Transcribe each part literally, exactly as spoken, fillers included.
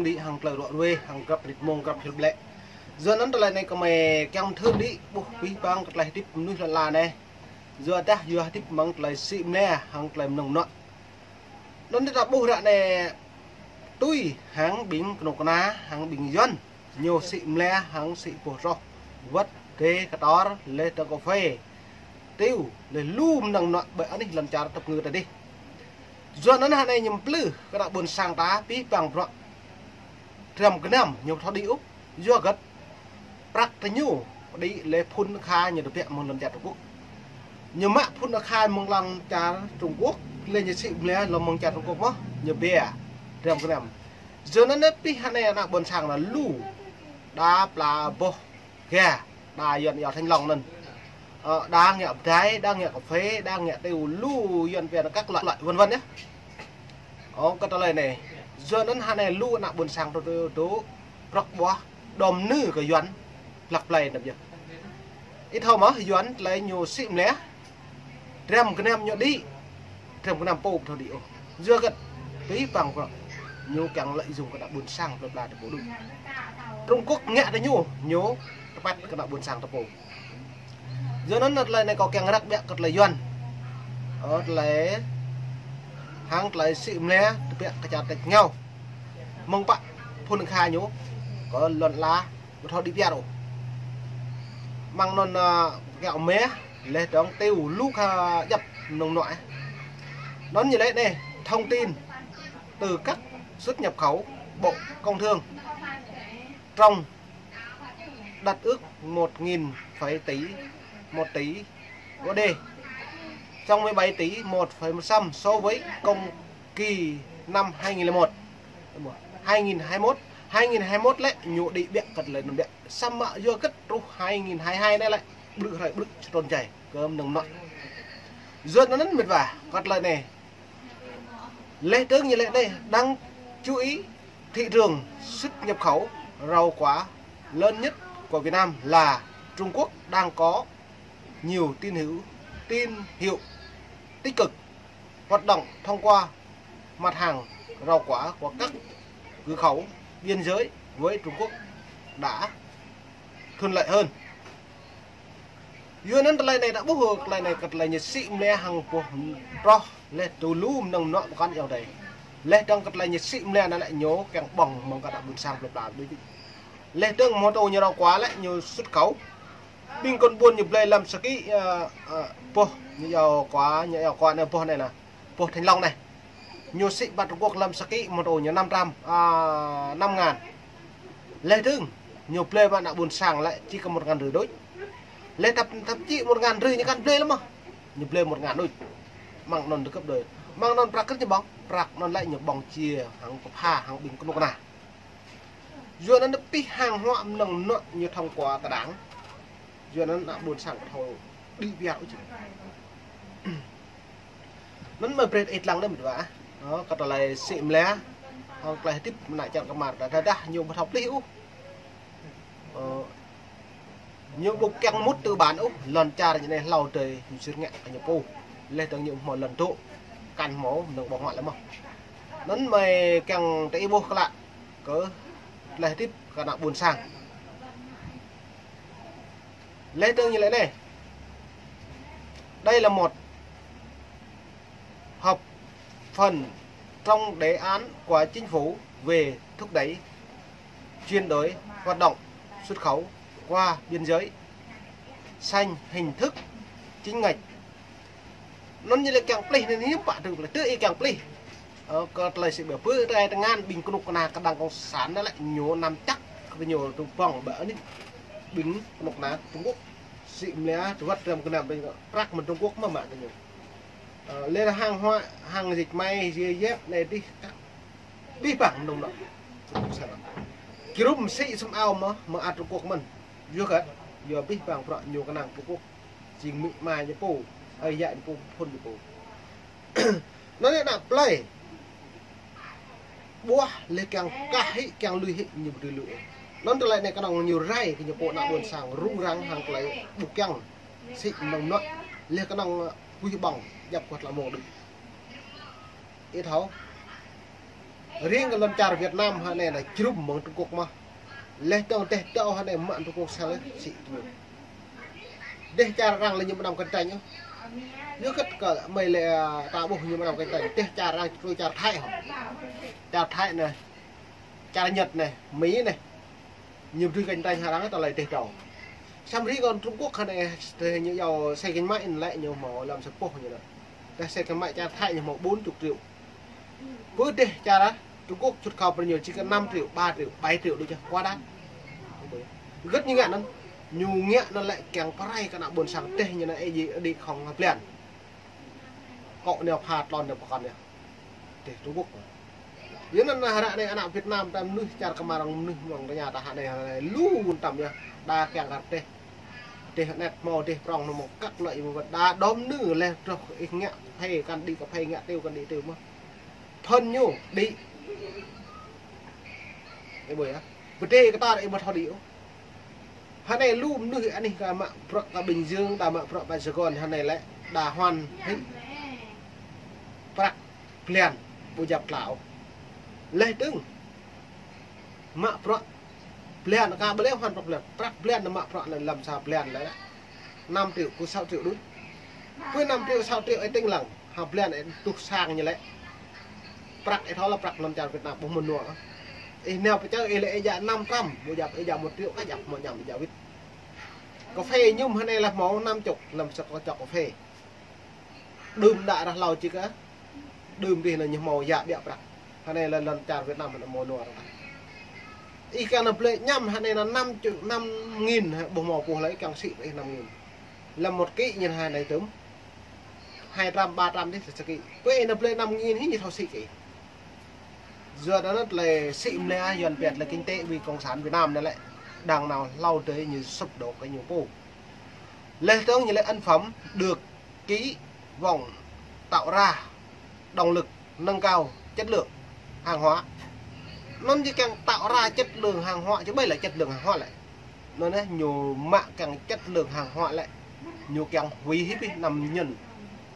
đĭ hăng tơlơi rŏ ruai, hăng grăp rit mông, grăp hil ƀlĕ. Yua anŭn tơlơi anai kơmơi kiăng thâo đĭ ƀuh abih bang kơ tơlơi hơdip mơnuih lŏn ala anai. Yua dah yua hơdip mơ̆ng tơlơi sĭ mơlĕ hăng tơlơi mơnơ̆ng mơnuă. Anŭn ta ƀuh ră anai tui hăng ƀing kơnuk kơna, hăng ƀing Yuan, ñu sĭ mơlĕ hăng sĭ boh čoh, wơ̆t drơi kơtor, laih dơ̆ng kơphê, tiu, laih lu mơnơ̆ng mơnuă ƀơi anih lŏn čar tơpơngư ta dih. Yua anŭn hơnai ñu plư kơ ană ƀôn sang ta abih bang bruă dram gơnam ñu thâo đĭ ôh. Yua hơget? Prăk tơ ñu đĭ laih phŭn akha ñu tơbiă mơ̆ng lŏn čar Trung Quốc. Ñu mă phŭn akha mơ̆ng lŏn čar Trung Quốc, laih ñu sĭ mơlĕ lŏm mơ̆ng čar Trung Quốc mơ̆n, ñu biă dram gơnam. Yua anŭn abih hơnai ană ƀôn sang ta lu đa pla boh ga, đa Yuan iâu thanh long anŭn. Ơ, đa ngă bơdai, đa ngă kơphê, đa ngă tiu, lu Yuan pia anŭn các loại, loại vân vân yơh. Ơ, kơ tơlơi anai. Yua anŭn hơnai lu ană ƀôn sang ta tơ, tơ, prăk ƀuah, đom nư kơ Yuan, plăk plai năp yơh. Ih thâo mơ̆n, Yuan tơlơi ñu sĭ mơlĕ, dram gơnam ñu đĭ, dram gơnam pô ƀu thâo đĭ ôh. Yua hơget? Abih bang bruă ñu kiăng lợi dụng kơ ană ƀôn sang plơi pla ta pô đôč. Trung Quốc ngă tơ ñu, ñu tơpăt kơ ană ƀôn sang ta pô. Yua anŭn tơlơi anai kâo kiăng răk biă kơ tơlơi Yuan. Ơ, tơlơi hăng tơlơi sĭ mơlĕ tơbiă kơ čar tač rơngiao. Mơ̆ng pă phŭn akha ñu kơ lŏn ala ƀu thâo đĭ piar ôh. Mơ̆ng anŭn, ơ, kiaŏ meh, laih dơ̆ng tiu lu kơ djăp mơnơ̆ng mơnuă. Anŭn ñu laĭ anai, thông tin từ các xuất nhập khẩu Bộ Công Thương trong đặt ước một nghìn phẩy tỷ, một tỷ u ét đê, trong mười bảy tỷ một phẩy một phần trăm so với cùng kỳ năm hai nghìn lẻ một. Hai nghìn hai mươi mốt, hai nghìn hai mươi mốt lĕ ñu đĭ biă kơ tơlơi anŭn biă. Samơ̆ yua hơget truh hai nghìn hai mươi hai anai lĕ ƀrư̆ hrơi ƀrư̆ čơtrôn čai kơ mơnơ̆ng mơnuă. Yua anŭn mĕt wa, kơ tơlơi anai. Laih dơ̆ng ñu laĭ anai, đáng chú ý, thị trường xuất nhập khẩu rau quả lớn nhất của Việt Nam là Trung Quốc đang có nhiều tín hiệu, tín hiệu tích cực. Hoạt động thông qua mặt hàng rau quả của các cửa khẩu biên giới với Trung Quốc đã thuận lợi hơn. Yua anŭn tơlơi anai ta ƀuh tơlơi anai kơ tơlơi ñu sĭ mơlĕ hăng boh čoh laih tiu lu mơnơ̆ng mơnuă pơkŏn yơh dêh. Laih dơ̆ng kơ tơlơi ñu sĭ mơlĕ anŭn lĕ ñu kiăng ƀơ̆ng mơ̆ng kơ ană ƀôn sang plơi pla đôč. Laih dơ̆ng mơ̆ tơ ñu rau quả lĕ ñu sut khẩu. Ƀing kơnung ƀôn ñu blơi lăm sa ký, ơ, ơ, boh, ñu iâu kơ, ñu iâu kơ anai boh anai nă. Boh thanh long anai. Ñu sĭ ƀă Trung Quốc lăm sa ký mơ̆ tơ ñu năm trăm, ơ, năm ngàn. Laih dơ̆ng, ñu blơi mă ană ƀôn sang lĕ či kơ một ngàn rưỡi đôč. Laih thậm, thậm chí một ngàn rưỡi ñu kăn blơi lăm mơ̆n. Ñu blơi một ngàn đôč. Mơ̆ng anŭn gấp đôi. Mơ̆ng anŭn prăk kơ ñu ƀơ̆ng, prăk anŭn lĕ ñu ƀơ̆ng či hăng pơpha hăng ƀing kơnuk kơna. Yua anŭn pih hàng hóa mơnơ̆ng mơnuă ñu thông qua tơdang. Yua anŭn ană ƀôn sang ƀu thâo đĭ piar ôh či. Anŭn mơ̆ brơi ih lăng anai mĕt wa. Ơ, kơ tơlơi sĭ mơlĕ. Hăng tơlơi hơdip mơ̆ng ană čar kơmar ta, tơdah ñu ƀu thâo plih ôh. Ơ, ñu ƀu kiăng mŭt tư bản ôh, lŏn čar ñu anai hlâo adih ñu sĭt ngă kơ ñu pô. Laih dơ̆ng ñu hmâo lŏn dŏ, kăn hmâo mơnơ̆ng ƀơ̆ng huă lĕ mơ̆n. Anŭn mơ̆ kiăng tơ ih ƀuh klă kơ tơlơi hơdip kơ ană ƀôn sang. Laih dơ̆ng ñu laĭ anai. Đây là một hợp phần trong đề án của chính phủ về thúc đẩy chuyển đổi hoạt động xuất khẩu qua biên giới sang hình thức chính ngạch. Anŭn ñu lĕ kiăng plih anai ñu pă tơ̆ng plih, tơ ih kiăng plih. Ơ, kơ tơlơi sĭ ƀă pơ tơlơi tơngan ƀing kơnuk kơna kơdang cộng sản anŭn lĕ ñu năm chắc kơ ñu tơ̆ng ƀơ̆ng ƀă anai. Ƀing kơnuk kơna Trung Quốc sĭ mơlĕ tơwăt dram gơnam ƀing prăk mơ̆ng Trung Quốc mơ̆ mă kơ ñu. Ơ, lĕ hàng hóa, hàng dệt may, giày dép anai dih, abih bang mơnơ̆ng mơnuă. Kơnuk kơna. Kơnuk sĭ sum ao mơ̆, mơ̆ ăt Trung Quốc mơ̆n. Yua hơget? Yua abih bang bruă ñu kơnang Trung Quốc. Jing amĭ ama ñu pô, ơi yă ñu pô, phŭn ñu pô. Anŭn anai ană plơi. Ƀuah laih kiăng kah hĭ, kiăng lui hĭ ñu ƀu dưi lui. Anŭn tơlơi anai kơnơ̆ng ñu rai kơ ñu pô ană ƀôn sang rŭng răng hăng tơlơi ƀu kiăng sĭ mơnơ̆ng mơnuă. Laih kơnơ̆ng, ơ, puih ƀơ̆ng djăp kơ tơlơi mơ̆ng đôč. Ih thâo. Riêng kơ lŏn čar Việt Nam hơnai anai jrŭm mơ̆ng Trung Quốc mơ̆n. Leh dơ̆ng dêh dâo hơnai mă Trung Quốc sel sĭ tui. Dêh čar arăng lĕ ñu mơnam cạnh tranh. Ñu kơ̆t kơ mơi lĕ ta ƀuh ñu mơnam cạnh tranh. Dêh čar arăng tui čar Thái hŏ. Čar Thái anai, čar Nhật anai, Mi anai. Ñu dưi cạnh tranh hăng arăng tơlơi dêh dâo. Samơ̆ riêng kơ Trung Quốc hơnai, ñu yua xe gắn máy anai lĕ ñu hmâo lăm sa rơtuh ñu anai. Dêh xe gắn máy čar Thái ñu hmâo bốn chục triệu. Pơ dêh čar Trung Quốc xuất khẩu pơ ñu či kơ năm triệu, ba triệu, bảy triệu đôč yơh, quá đắt. Gơ̆t ñu ngă anŭn, ñu ngă anŭn lĕ kiăng pơrai kơ ană ƀôn sang dêh ñu anai ê jê đĭ khŏng blan. Kŏ nao pha tlôn nao pơkŏn yơh. Dêh Trung Quốc. Yua anŭn ră anai ană Việt Nam ta mơnuih čar kơmar mơnuih mơ̆ng tơña ta hơnai hơnai lu tăm yơh. Đa kiăng kơ dêh. Dêh anet hmâo dêh prŏng hmâo kăk lơi mơ̆ đa đom nư leh truh ih ngă phê kăn đĭ kơ phê ngă tiêu kăn đĭ tiêu mơ̆n. Phŭn ñu đĭ. Ih ƀuh yơh. Pơdê kơ ta ih ƀu thâo đĭ ôh. Hơnai lu mơnuih anih kơ mă bruă kơ Bình Dương, đa mă bruă kơ Sài Gòn hơnai lĕ đa huan hĭ. Prăk blan ƀu djăp klă ôh. Leh dơ̆ng mă bruă blan ka ƀu lĕ huan prăk blan. Prăk blan mă bruă lăm sa blan lĕ năm triệu kơ sáu triệu đôč. Pơ năm triệu sáu triệu ih tĭng lăng. Hăng blan ih tuh sang ñu lĕ. Prăk ih thâo lĕ prăk lŏn čar Việt Nam ƀuh mơnuă. Ih nao pơčơi ih lĕ ih djă năm trăm, ƀu djăp ih djă một triệu kah djăp hmâo ñăm ih djă wĭt. Cà phê ñum hơnai lĕ hmâo năm chục, lăm sa kơ čŏk cà phê. Đưm đă rah hlâo či kơ. Đưm dih anŭn ñu hmâo yă ƀiă prăk. Hơnai lĕ lŏn čar Việt Nam hơnai hmâo mơnuă ră. Ih kăn anŭn blơi ñăm hơnai anŭn năm triệu, năm nghìn ƀuh hmâo puh lơi kăn sĭ ih năm nghìn. Lăm một ký ñu hơnai tơm. Hai trăm, ba trăm dih sa ký. Pơ ih anŭn blơi năm nghìn hĭ ñu thâo sĭ kơ ih. Yua anŭn lĕ sĭ mơ̆ lĕ Yuan pĕt lĕ kinh tế vì cộng sản Việt Nam anai lĕ đang nao hlâo dơi ñu sụp đổ kơ ñu pô. Leh dơ̆ng ñu lĕ ấn phẩm được kỳ vọng tạo ra động lực nâng cao chất lượng hàng hóa. Anŭn ñu kiăng tạo ra chất lượng hàng hóa, či ƀai lĕ chất lượng hàng hóa lĕ. Anŭn anai ñu mă kiăng chất lượng hàng hóa lĕ. Ñu kiăng hủy hiếp ih anăm ñŭn.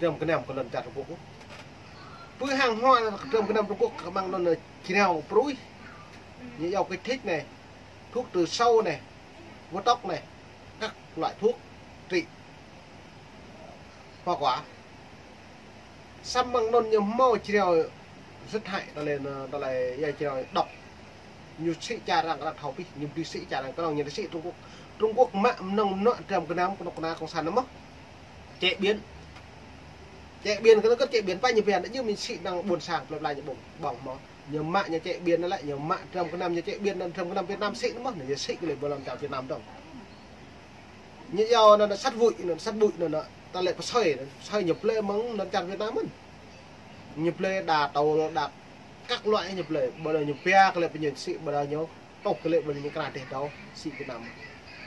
Dram gơnam kơ lŏn čar Trung Quốc. Pơ hàng hóa dram gơnam Trung Quốc kơmăng anŭn anai jrao pruih. Ñu yua kích thích anai, thuốc trừ sâu anai, Botox anai, các loại thuốc trị hoa quả. Samơ̆ mơ̆ng anŭn ñu hmâo jrao rất hại, tơlơi anŭn, tơlơi yua jrao độc. Ñu sĭ čar arăng kơ thâo pih, ñu dưi sĭ čar arăng kơ ñu sĭ Trung Quốc. Trung Quốc mă mơnơ̆ng mơnuă dram gơnam kơnuk kơna cộng sản anŭn mơ̆n. Chế biến. Chế biến kơ anŭn kơ chế biến pă ñu pia, ñu mĭn sĭ năng ƀôn sang plơi pla ñu ƀơ̆ng, ƀơ̆ng hmâo. Ñu mă ñu chế biến anŭn lĕ, ñu mă dram gơnam ñu chế biến anŭn dram gơnam Việt Nam sĭ anŭn mơ̆n, ñu sĭ kơ lĕ ƀơi lŏn čar Việt Nam dơ̆ng. Ñu yua anŭn sắt vụn, anŭn sắt bụi anŭn, ta lĕ pơsơi, pơsơi ñu blơi mơ̆ng lŏn čar Việt Nam mơ̆n. Ñu blơi đa tôl, đa các loại ñu blơi, ƀơi anŭn ñu pia kơ lĕ pơñen sĭ, ƀơi anŭn ñu tŏk kơ lĕ ƀơi anŭn ñu kơna dêh dâo sĭ Việt Nam.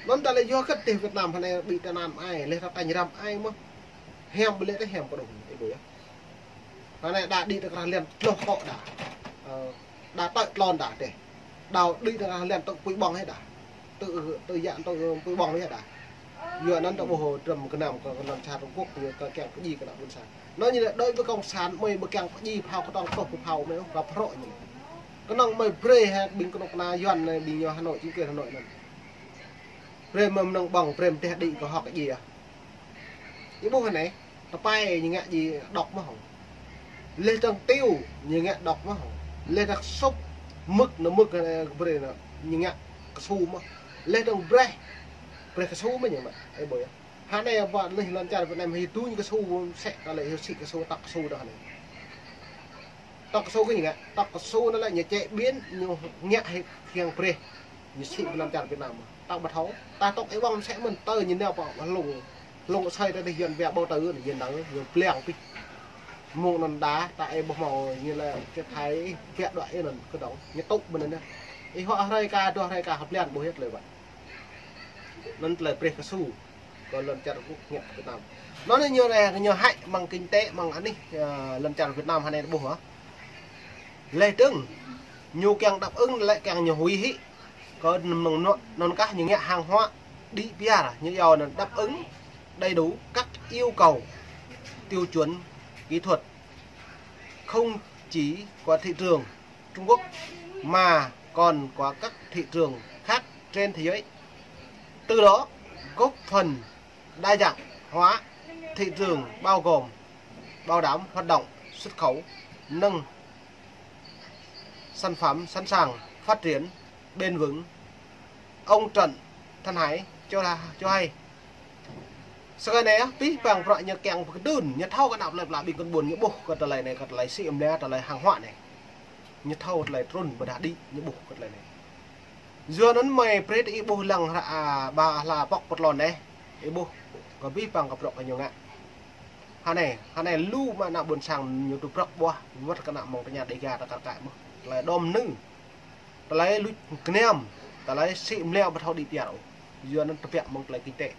Anŭn ta lĕ yua kơ dêh Việt Nam hơnai ƀu tơnăn ai, lĕ ta tañ răm ai mơ̆n. Hiam ƀu lĕ tơ hiam pơđŭng, ih ƀuh yơh. Hơnai đa đĭ tơ krah lăn tloh kŏ đa. Ơ, đa tơ̆ tlôn đa dêh. Đa đĭ tơ krah lăn tơ̆ pui ƀơ̆ng hĭ đa. Tơ̆, tơ̆ yă tơ̆ pui ƀơ̆ng hĭ đa. Yua anŭn ta ƀuh dram gơnam kơ lŏn čar Trung Quốc ñu kơ kiăng pơdjai kơ ană ƀôn sang. Anŭn ñu lĕ đối với cộng sản mơi ƀu kiăng pơdjai phao kơtong tŏh kơ phao mơi ôh, rap hrŏ ñu. Kơnơ̆ng mơi brơi hĭ ƀing kơnuk kơna Yuan anai ƀing ñu Hà Nội, chính quyền Hà Nội anŭn. Brơi mơ̆ng mơnơ̆ng ƀơ̆ng, brơi mơ̆ng dêh đĭ kơ hŏk djai. Ih ƀuh anai, tơpai ñu ngă djai độc mơ̆n hŏng. Leh dơ̆ng tiêu ñu ngă độc mơ̆n hŏng. Leh dơ̆ng sŭp mơ̆k anŭn mơ̆k anai brơi anŭn ñu ngă kơsu mơ̆n. Leh dơ̆ng brơi, brơi kơsu mơ̆n ñu mă. Ih ƀuh yơh. Hơnai ƀă leh lŏn čar Việt Nam hĭ tuñ kơsu sĕ ta lĕ hĭ sĭ kơsu tŏk kơsu đôč anai. Tŏk kơsu kơ ñu ngă, tŏk kơsu anŭn lĕ ñu chế biến, ñu ngă hĭ kiăng brơi. Ñu sĭ ƀơi lŏn čar Việt Nam. Tŏk ƀu thâo, ta tŏk ih ƀơ̆ng sĕ mơ̆n tơ ñu nao pơ hlung. Hlung asơi ta dêh Yuan pia ƀâo tơ ñu nao, ñu pliăng pih. Mơ̆ng anŭn đa, ta ih ƀuh hmâo ñu lĕ kơ thai pia đuaĭ anŭn kơdŏng, ñu tŭ ƀơi anŭn. Ih huă hrơi ka, dua hrơi ka, hơblan ƀuh yơh tơlơi ƀă. Anŭn tơlơi brơi kơsu. Kơ lŏn čar Trung Quốc ngă Việt Nam. Anŭn ñu anai, ñu hại mơ̆ng kinh tế, mơ̆ng anih, ơ, lŏn čar Việt Nam hơnai ƀuh hă. Leh dơ̆ng, ñu kiăng đáp ứng lĕ kiăng ñu hủy hĭ. Kơ mơnơ̆ng anŭn, anŭn kah ñu ngă hàng hóa đĭ piar, ñu yua anŭn đáp ứng đầy đủ các yêu cầu, tiêu chuẩn kỹ thuật, không chỉ của thị trường Trung Quốc mà còn có các thị trường khác trên thế giới. Từ đó góp phần đa dạng hóa thị trường bao gồm bảo đảm hoạt động xuất khẩu, nâng sản phẩm sẵn sàng phát triển bền vững. Ông Trần Thanh Hải cho, cho hay. Sơ kơ anai, pih pang prăk ñu kiăng pơkơdŭn, ñu thâo kơ anăp tơlơi pla ƀing kơ ƀôn ñu ƀuh kơ tơlơi anai, kơ tơlơi sĭ mlĕ, tơlơi hàng hóa anai. Ñu thâo tơlơi trŭn ƀơdah đĭ, ñu ƀuh kơ tơlơi anai. Yua anŭn mơi prĕt ih ƀuh lăng hră, a, ba hla pŏk pơtlon anai, ih ƀuh kơ pih pang kơ prăk kơ ñu ngă. Hơnai, hơnai lu mă ană ƀôn sang ñu tŭ prăk ƀuah, wơ̆t kơ ană mơ̆ng tơña Dega ta kar kaĭ mơ̆n. Tơlơi đom nư. Tơlơi luč kơnăm, tơlơi sĭ mlĕ ƀu thâo đĭ piar ôh. Yua anŭn tơbiă mơ̆ng tơlơi kinh tế.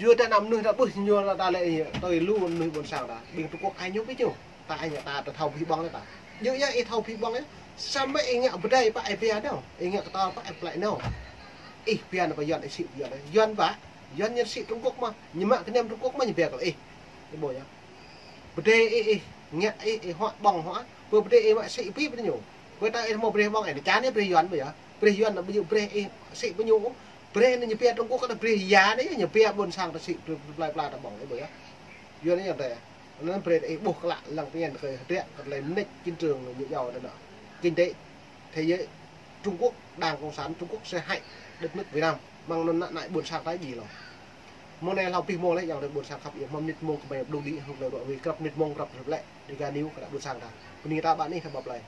Yua ta ană mơnuih ta ƀuh ñu ta lĕ tui lu mơnuih ƀôn sang ta. Ƀing Trung Quốc ai ñu pih ñu. Ta ai ñu ta, ta thâo pih ƀơ̆ng ta. Yua yơh ih thâo pih ƀơ̆ng yơh. Samơ̆ ih ngă pơdai pă ih pia nao. Ih ngă kơtâo pă ih plĕ nao. Ih pia nao pơ Yuan ih sĭ pơ Yuan. Yuan pă, Yuan ñu sĭ Trung Quốc mơ̆n. Ñu mă kơnăm Trung Quốc mơ̆n ñu pia kơ ih. Ih ƀuh yơh. Pơdai ih, ih ngă ih, ih huă ƀơ̆ng huă. Pơ pơdai ih mă sĭ pih pơ ñu. Pơ ta ih hmâo brơi ƀơ̆ng ih, čan ih brơi Yuan ƀu yơh. Brơi Yuan anŭn ƀu djơ̆ brơi ih sĭ pơ ñu. Brơi anŭn ñu pia Trung Quốc kơ brơi ya anai, ñu pia ƀôn sang ta sĭ brơi plơi pla ta ƀơ̆ng ih ƀuh yơh. Yuan anai yơh ta. Anŭn brơi ih ƀuh klă lăng tơngan kơ hơdră kơ tơlơi mơneč chiến trường ñu yua anŭn. Kinh tế thế giới Trung Quốc, Đảng Cộng sản Trung Quốc sẽ hại đất nước Việt Nam. Mơ̆ng anŭn ană ƀôn sang ta djai lŏ. Mơ̆ng anai hlâo pih mông lĕ, yang tơ ƀôn sang khăp iâu, mơ̆ng mơnit mông kơ ƀai blung đĭ, hơ̆k lĕ ruă wĭ krăp mơnit mông krăp lĕ, Dega News kơ ană ƀôn sang ta. Bơni ta ƀă anih ta ƀă plơi.